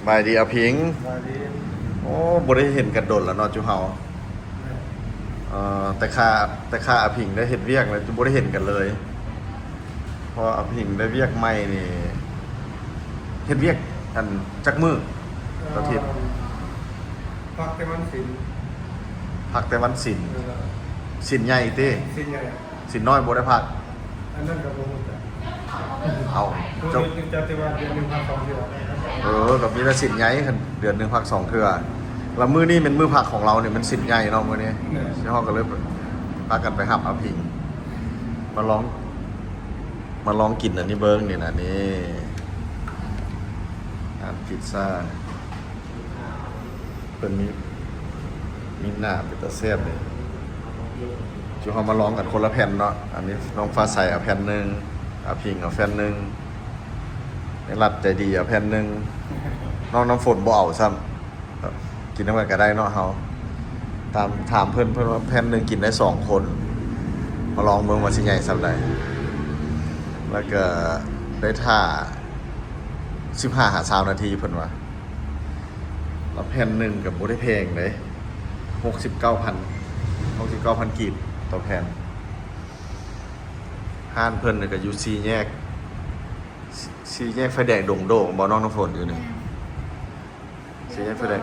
ສະບາຍດີອາຜິງ. ສະບາຍດີ. ໂອ້ ບໍ່ໄດ້ເຫັນກັນດົນແລ້ວເນາະຈຸເຮົາ. ແມ່ນ. ເອີ ແຕ່ຂ້າ ແຕ່ຂ້າອາຜິງໄດ້ເຮັດວຽກແລ້ວ ບໍ່ໄດ້ເຫັນກັນເລີຍ. ເພາະອາຜິງໄດ້ວຽກໃໝ່ນີ້ ເຮັດວຽກ ອັນ ຈັກມື້ຕໍ່ທິດ? ເອີ ພັກແຕ່ວັນສິນ. ພັກແຕ່ວັນສິນ. ເອີ ສິນໃຫຍ່ຕິ? ສິນໃຫຍ່. ສິນນ້ອຍບໍ່ໄດ້ພັກ? ອັນນັ້ນກໍບໍ່ຮູ້ຈັກ. ເອົ້າ ເຈົ້າ ເຈົ້າ ແຕ່ວ່າເດືອນໜຶ່ງພັກສອງເທື່ອ. ເອີ ກໍມີແຕ່ສິນໃຫຍ່ ຄັນເດືອນໜຶ່ງພັກສອງເທື່ອ. ແລ້ວມື້ນີ້ແມ່ນມື້ພັກຂອງລາວນີ້ ແມ່ນສິນໃຫຍ່ເນາະມື້ນີ້. ແມ່ນ. ເຮົາກໍເລີຍພາກັນໄປຮັບອາຜິງ ມາລອງ ມາລອງກິນອັນນີ້ເບິ່ງນີ້ນະ ນີ້ ຮ້ານພິດຊາ. ເພິ່ນມີ ມີໜ້າເປັນຕາແຊບເດ້. ຈຸເຮົາມາລອງກັນຄົນລະແຜ່ນເນາະ. ອັນນີ້ນ້ອງຟ້າໃສເອົາແຜ່ນໜຶ່ງ, ອາຜິງເອົາແຜ່ນໜຶ່ງ, ແມ່ລັດໃຈດີເອົາແຜ່ນໜຶ່ງ, ນ້ອງນ້ຳຝົນບໍ່ເອົາຊ້ຳ. ກິນນຳກັນກໍໄດ້ເນາະເຮົາ. ຕາມ ຖາມເພິ່ນ ເພິ່ນວ່າແຜ່ນໜຶ່ງກິນໄດ້ສອງຄົນ. ມາລອງເບິ່ງວ່າຊິໃຫຍ່ສ່ຳໃດ. ແລ້ວກໍໄດ້ຖ້າສິບຫ້າຫາຊາວນາທີເພິ່ນວ່າ. ແລ້ວແຜ່ນໜຶ່ງກໍບໍ່ໄດ້ແພງເດ້ ຫົກສິບເກົ້າພັນ ຫົກສິບເກົ້າພັນກີບຕໍ່ແຜ່ນ. ຮ້ານເພິ່ນນີ້ກໍຢູ່ສີ່ແຍກ ສີ່ແຍກໄຟແດງດົງໂດກ ບໍ່ນ້ອງນ້ຳຝົນ ຢູ່ນີ້? ແມ່ນ. ສີ່ແຍກໄຟແດງ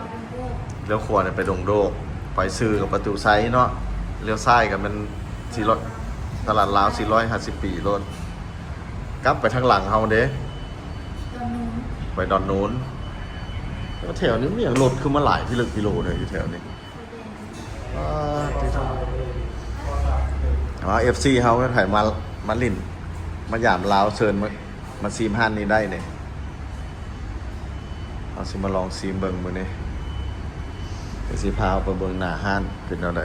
ລ້ຽວຂວານີ້ໄປດົງໂດກ ໄປຊື່ກັບປະຕູໄຊເນາະ. ລ້ຽວຊ້າຍກໍແມ່ນສີ່ຮ້ອຍ ຕະຫຼາດລາວສີ່ຮ້ອຍຫ້າສິບປີໂລດ. ກັບໄປທາງຫຼັງເຮົາເດ້ ດອນນູນ ໄປດອນນູນ. ແຖວນີ້ມີຫຍັງ ລົດຄືມາຫຼາຍພິລຶກພິໂລເດີ ຢູ່ແຖວນີ້. ອໍ ເອັຟຊີເຮົາ ໃຜມາ ມາຫຼິ້ນ ມາຢາມລາວ ເຊີນມາ ມາຊີມຮ້ານນີ້ໄດ້ເດ້. ເຮົາຊິມາລອງຊີມເບິ່ງມື້ນີ້ ດຽວຊິພາໄປເບິ່ງໜ້າຮ້ານເປັນແນວໃດ.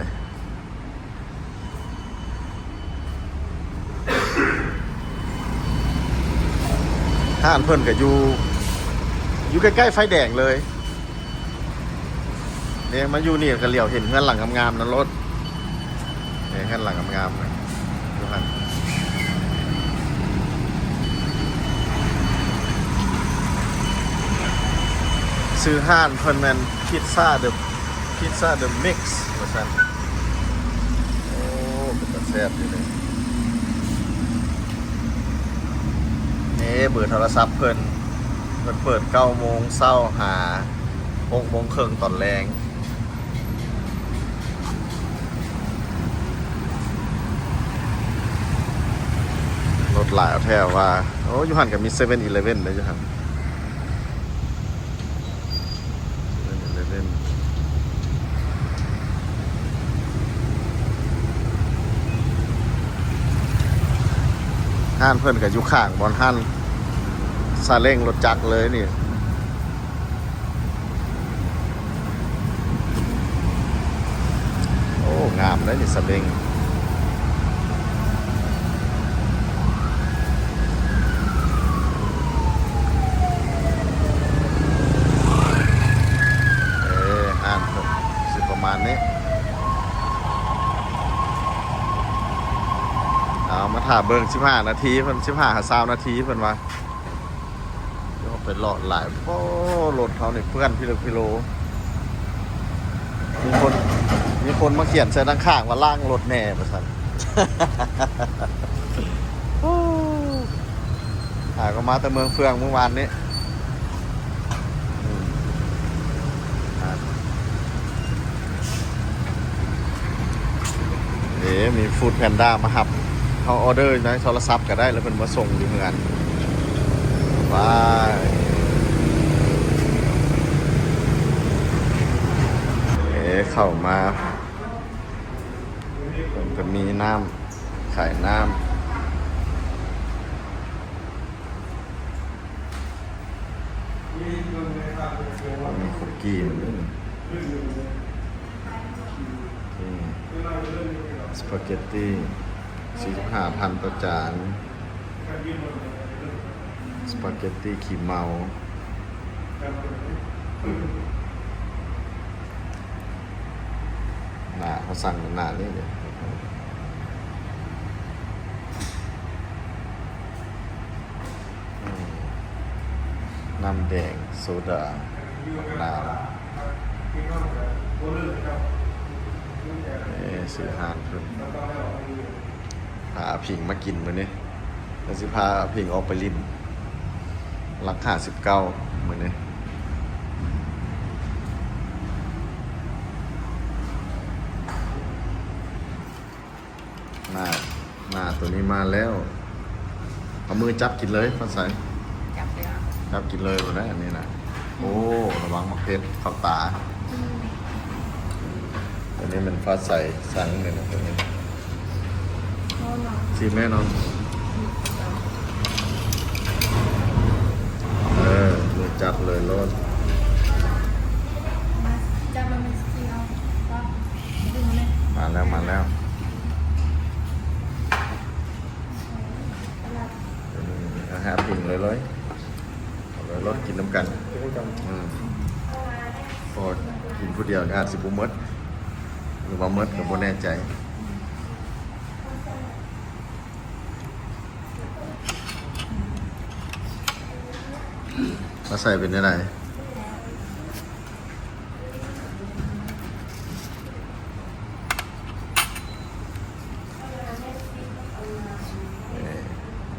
ຮ້ານເພິ່ນກໍຢູ່ ຢູ່ໃກ້ໆໄຟແດງເລີຍເດ້. ມາຢູ່ນີ້ກໍຫຼຽວເຫັນເຮືອນຫຼັງງາມໆນັ້ນໂລດ. ເອີ ເຮືອນຫຼັງງາມໆນະ ຢູ່ຫັ້ນ. ຊື່ຮ້ານເພິ່ນແມ່ນ ພິດຊາເດີ ພິດຊາເດີມິກ ວ່າຊັ້ນ. ໂອ້ ເປັນຕາແຊບຢູ່ເດ້. ເອີ ເບີໂທລະສັບເພິ່ນ ເພິ່ນເປີດເກົ້າໂມງເຊົ້າຫາຫົກໂມງເຄິ່ງຕອນແລງ. ລົດຫຼາຍເອົາແທ້ວ່າ. ໂອ້ ຢູ່ຫັ້ນກໍມີເຊເວັ່ນອີເລເວັ່ນເດ້ ຢູ່ຫັ້ນ ເຊເວັ່ນອີເລເວັ່ນ. ຮ້ານເພິ່ນກໍຢູ່ຂ້າງບ່ອນຮ້ານຊາເລ້ງລົດຈັກເລີຍນີ້. ໂອ້ ງາມເດ້ນີ້ ສະເລັງ. ເອີ ຮ້ານເພິ່ນຊິປະມານນີ້. ເອົາ ມາຖ້າເບິ່ງສິບຫ້ານາທີເພິ່ນ ສິບຫ້າຫາຊາວນາທີເພິ່ນວ່າ. ດຽວເຮົາໄປເລາະຫຼາຍ. ໂອ້ ລົດເຮົານີ້ເປື້ອນພິລຶກພິໂລ. ມີຄົນ ມີຄົນມາຂຽນໃສ່ດ້ານຂ້າງວ່າ ລ້າງລົດແດ່ ວ່າຊັ້ນ. ໂອ້ ຫາກໍມາແຕ່ເມືອງເຟືອງມື້ວານນີ້. ອືມ ເອີ ມີຟູດແພນດ້າມາຮັບ ເຮົາອໍເດີໃນໂທລະສັບກໍໄດ້ ແລ້ວເພິ່ນມາສົ່ງຢູ່ເຮືອນ. ບາຍ. ເອີ ເຂົ້າມາ ເພິ່ນກໍມີນ້ຳ ຂາຍນ້ຳ. ມີເຂົ້າກີ້ນຳເດ້. ນີ້ ສະປາເກັດຕີ ສີ່ສິບຫ້າພັນຕໍ່ຈານ. ສະປາເກັດຕີຂີ້ເມົາ. ໜ້າ ເຂົາສັ່ງໜ້ານີ້ເດ້. ອືມ ນ້ຳແດງໂຊດາ. ບັກນາວ ເອີ ຊື້ຮ້ານເພິ່ນ ພາອາຜິງມາກິນມື້ນີ້ ແລ້ວຊິພາອາຜິງອອກໄປຫຼິ້ນ ຫຼັກຫ້າສິບເກົ້າມື້ນີ້. ໜ້າ ໜ້າໂຕນີ້ມາແລ້ວ ເອົາມືຈັບກິນເລີຍ ຟ້າໃສ ຈັບເລີຍ ຈັບກິນເລີຍໂລດນະ ອັນນີ້ນະ. ໂອ້ ລະວັງໝາກເຜັດເຂົ້າຕາ. ອັນນີ້ແມ່ນຟ້າໃສສັ່ງນີ້ນະ ໂຕນີ້ ຊີມແມ່ນ້ອງ. ເອີ ມືຈັບເລີຍໂລດ ມາແລ້ວ ມາແລ້ວ. ອືມ ເອົາໃຫ້ອາຜິງເລີຍ ເລີຍ ເອົາເລີຍ ໂລດ ກິນນຳກັນ. ອືມ ເພາະກິນຜູ້ດຽວອາດຊິບໍ່ໝົດ ຫຼືວ່າໝົດກໍບໍ່ແນ່ໃຈ. ມາໃສ່ເປັນແນວໃດ? ນີ້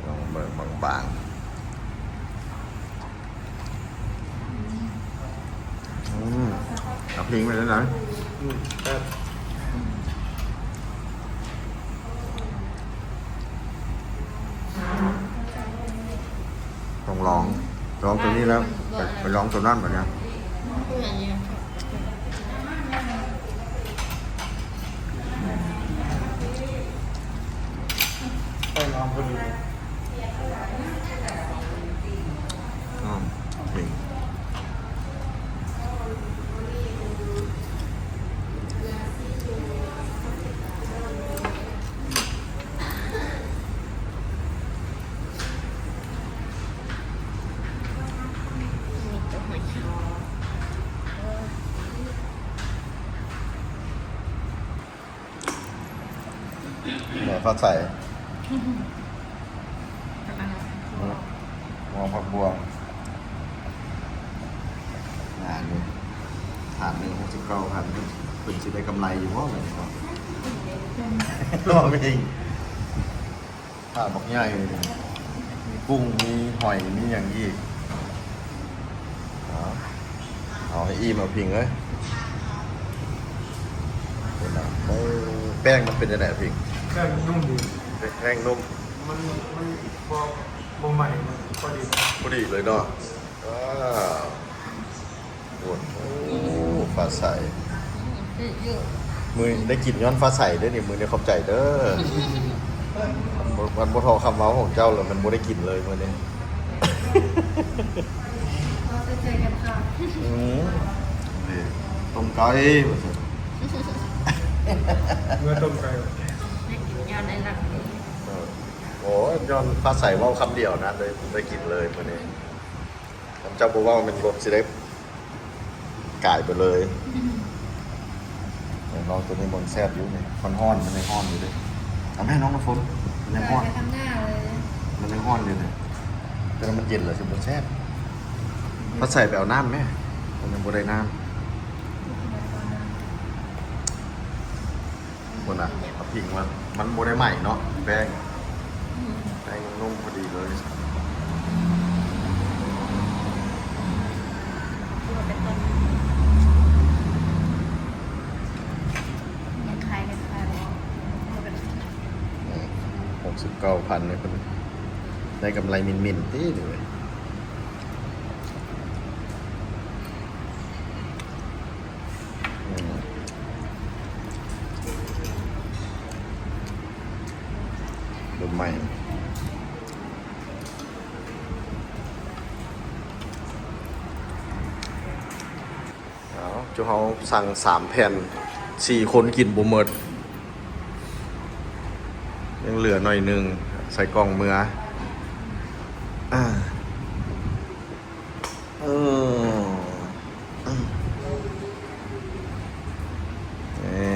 ລອງເບິ່ງບາງໆ. ອືມ ເອົາພິງໄປເລີຍນະ. ອືມ ແຊບ. ຕ້ອງລອງ ລອງໂຕນີ້ແລ້ວ ໄປ ໄປລອງໂຕນັ້ນບາດນີ້. ໄປລອງພໍດີ. ອືມ ເກັ່ງ. ແມ່ຟ້າໃສ ຫົວ ຫົວຜັກບວງ. ອ່າ ນີ້ ຖາດໜຶ່ງ ຫົກສິບເກົ້າພັນ ເພິ່ນ ເພິ່ນຊິໄດ້ກຳໄລຢູ່ບໍ່ບາດນີ້ເນາະ? ລອງເອງ. ຖາດບັກໃຫຍ່ ມີກຸ້ງ ມີຫອຍ ມີຫຍັງອີກ. ເອົາ ເອົາໃຫ້ອີ່ມ ເອົາພິງເອີຍ. ເປັນຫຍັງ? ໂອ້ ແປ້ງມັນເປັນຈັ່ງໃດ ພິງ? ແປ້ງນຸ້ມດີ. ແປ້ງນຸ້ມ ມັນ ມັນບໍ່ ບໍ່ໄໝ້ ມັນພໍດີ ພໍດີເລີຍເນາະ. ວ້າວ ໂອ້ ຟ້າໃສ ມື້ນີ້ໄດ້ກິນຍ້ອນຟ້າໃສເດີ້ນີ້ ມື້ນີ້ຂອບໃຈເດີ້. ຄັນບໍ່ ຄັນບໍ່ທໍ່ຄຳເວົ້າຂອງເຈົ້າແລ້ວ ມັນບໍ່ໄດ້ກິນເລີຍມື້ນີ້. ອືມ ນີ້ ຕົ້ມໄກ່ວ່າຊັ້ນ ເມື່ອຕົ້ມໄກ່ ໄດ້ກິນຍ້ອນໄອ້ຫຼັກ. ເອີ ໂອ້ຍ ຍ້ອນຟ້າໃສເວົ້າຄຳດຽວນະ ໄດ້ ໄດ້ກິນເລີຍມື້ນີ້. ຄັນເຈົ້າບໍ່ເວົ້າແມ່ນລົດຊິໄດ້ກາຍໄປເລີຍ. ອືມ ລອງໂຕນີ້ມັນແຊບຢູ່ນີ້ ມັນຮ້ອນ ມັນຍັງຮ້ອນຢູ່ເດ້. ເອົາແມ່ນ້ອງນ້ຳຝົນ ມັນຍັງຮ້ອນ ມັນຍັງຮ້ອນຢູ່ນີ້ ແຕ່ວ່າມັນເຢັນແລ້ວຊິບໍ່ແຊບ. ພາໃສໄປເອົານ້ຳແມ່ ມັນຍັງບໍ່ໄດ້ນ້ຳ. ພຸ້ນນະ ເອົາພິງມາ ມັນບໍ່ໄດ້ໄໝ້ເນາະ ແປ້ງ ອືມ ແປ້ງນຸ້ມພໍດີເລີຍ. ອືມ ຫົກສິບເກົ້າພັນນີ້ ເພິ່ນໄດ້ກຳໄລໝິ່ນໆຕິເດ. ອືມ ເລີ່ມໃໝ່. ເອົາ ຈຸເຮົາສັ່ງສາມແຜ່ນ ສີ່ຄົນກິນບໍ່ໝົດ ຍັງເຫຼືອໜ້ອຍໜຶ່ງ ໃສ່ກ່ອງເມືອ. ອາ ເອີ ເອີ ນີ້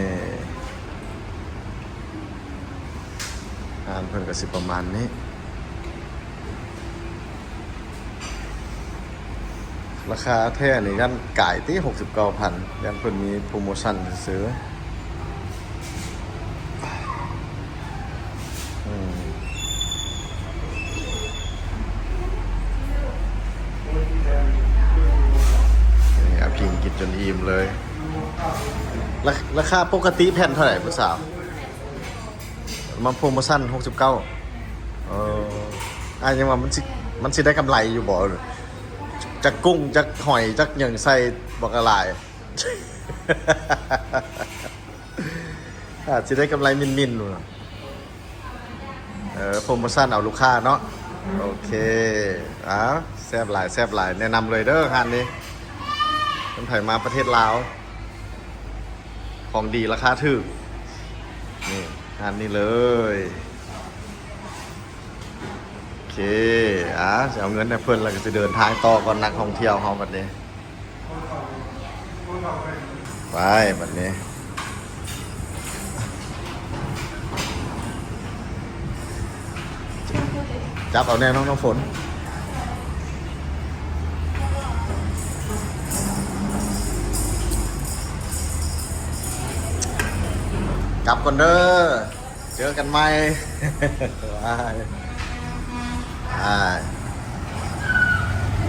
ຮ້ານເພິ່ນກໍຊິປະມານນີ້ ຄື ລາຄາແທ້ນີ້ຢ້ານກາຍຕິ ຫົກສິບເກົ້າພັນ ຢ້ານເພິ່ນມີໂປຣໂມຊັນຊື່ໆ. ອືມ ນີ້ອາພິງກິນຈົນອີ່ມເລີຍ. ລາ ລາຄາປົກກະຕິແຜ່ນເທົ່າໃດຜູ້ສາວ? ມາໂປຣໂມຊັນ ຫົກສິບເກົ້າ. ເອີ ອ້າຍຍັງວ່າມັນຊິ ມັນຊິໄດ້ກຳໄລຢູ່ບໍ່? ຈັກກຸ້ງ ຈັກຫອຍ ຈັກຫຍັງໃສ່ບັກຫຼາຍ. ອາດຊິໄດ້ກຳໄລໝິ່ນໆ ພຸ້ນນະ. ເອີ ໂປຣໂມຊັນເອົາລູກຄ້າເນາະ. ໂອເຄ ອ້າວ ແຊບຫຼາຍ ແຊບຫຼາຍ ແນະນຳເລີຍເດີຮ້ານນີ້. ເພິ່ນໃຜມາປະເທດລາວ ຂອງດີລາຄາຖືກ ນີ້ ຮ້ານນີ້ເລີຍ. ໂອເຄ ອາ ຊິເອົາເງິນໃຫ້ເພິ່ນ ແລ້ວກໍຊິເດີນທາງຕໍ່ກ່ອນ ນັກທ່ອງທ່ຽວເຮົາບັດນີ້. ໄປບັດນີ້ ຈັບເອົາແນ່ນ້ອງນ້ຳຝົນ. ກັບກ່ອນເດີ ເຈີກັນໃໝ່. ບາຍ ບາຍ.